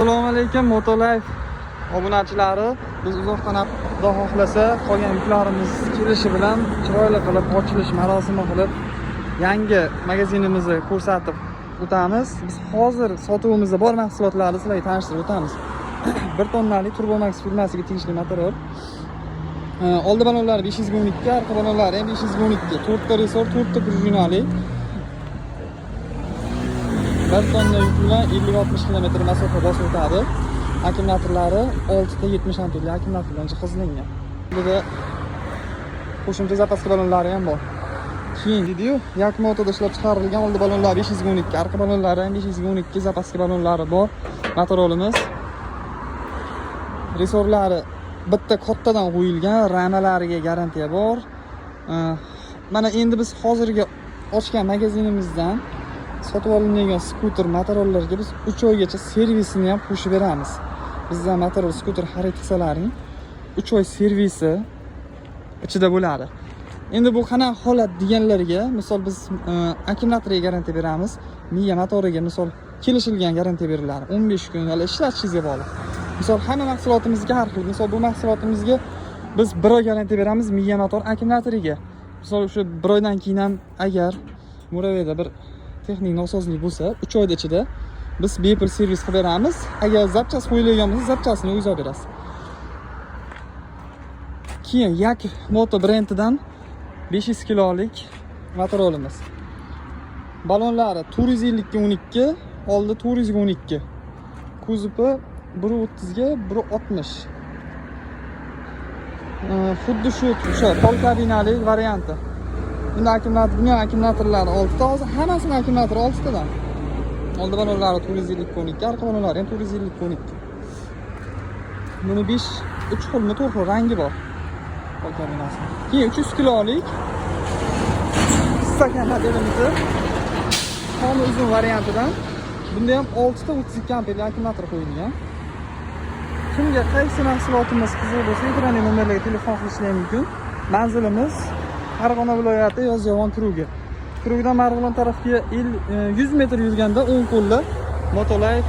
Assalomu alaykum, Motolife obunachilari. Biz uzoqdan, Xudo xohlasa, qolgan yuklarimiz kelishi bilan chiroyli qilib ochilish marosimi qilib, yangi magazinimizni ko'rsatib o'tamiz. Biz hozir sotuvimizda bor mahsulotlarni sizlarga tanishtirib o'tamiz. 1 tonnalik Turbomax firmasiga tegishli motor. Oldi balonlari 512, arqa balonlari ham 512. To'rtta ressor, to'rtta prujinali. 1 tonna yuk bilan 50-60 kilometr masofa bosib o'tadi. Akkumulyatorlari 6 ta 70 amperli akkumulyator bilan jihozlangan. Bunda qo'shimcha запаска balonlari ham bor. Keyin deydiyu, Yakmotoda ishlab chiqarilgan, oldi balonlari 512, arqa balonlari ham 512, запаска balonlari bor. Motorolimiz. Resorlari bitta kattadan qo'yilgan, ramalariga garantiya bor. Mana endi biz hozirgi ochgan magazinimizdan sotib olinadigan skuter, motorollarga biz 3 oygacha servisini ham qo'shib beramiz. Bizdan motorol, skuter xarid qilsalaring, 3 oy servisi ichida bo'ladi. Endi bu qanaqa holat deganlarga, misol, biz akkumulyatoriga garantiya beramiz, miya motoriga, misol, kelishilgan garantiya beriladi. 15 kun hali ishlatishingizga bog'liq. Misol, hamma mahsulotimizga har xil. Misol, bu mahsulotimizga biz 1 oy garantiya beramiz miya motor akkumulyatoriga. Misol, o'sha 1 oydan keyin ham agar muraviyada bir texnik nosozlik bo'lsa, 3 oyda ichida biz bepul servis qilib beramiz. Agar запчасть qo'yilgan bo'lsa, запчасть ini o'zingiz olib berasiz. Keyin Yak Moto brendidan 500 kilolik motorolimiz. Balonlari 450 ga 12, oldi 400 ga 12. Kuzovi 1.30 ga 1.60. Xuddi shu o'sha pol kabinali varianti. Bunda akkumulyator, buni akkumulyatorlari 6 ta, hozir hammasini akkumulyatori 6 tadan. Oldi balonlari 450 ga 12, arqa balonlari ham 450 ga 12. Buni 5, 3 xilmi, 4 xil rangi bor. Pol kabinasi. Keyin 300 kilolik stakan modelimizni tomi uzun variantidan, bunda ham 6 ta 32 amperli akkumulyator qo'yilgan. Kimga qaysi mahsulotimiz qiziq bo'lsa, ekrandagi nomerlarga telefon qilishlari mumkin. Manzilimiz Farg'ona viloyati, Yozyovon krugi. Krugdan Marg'ilon tarafga 100 metr yurganda o'ng qo'lda Motolife.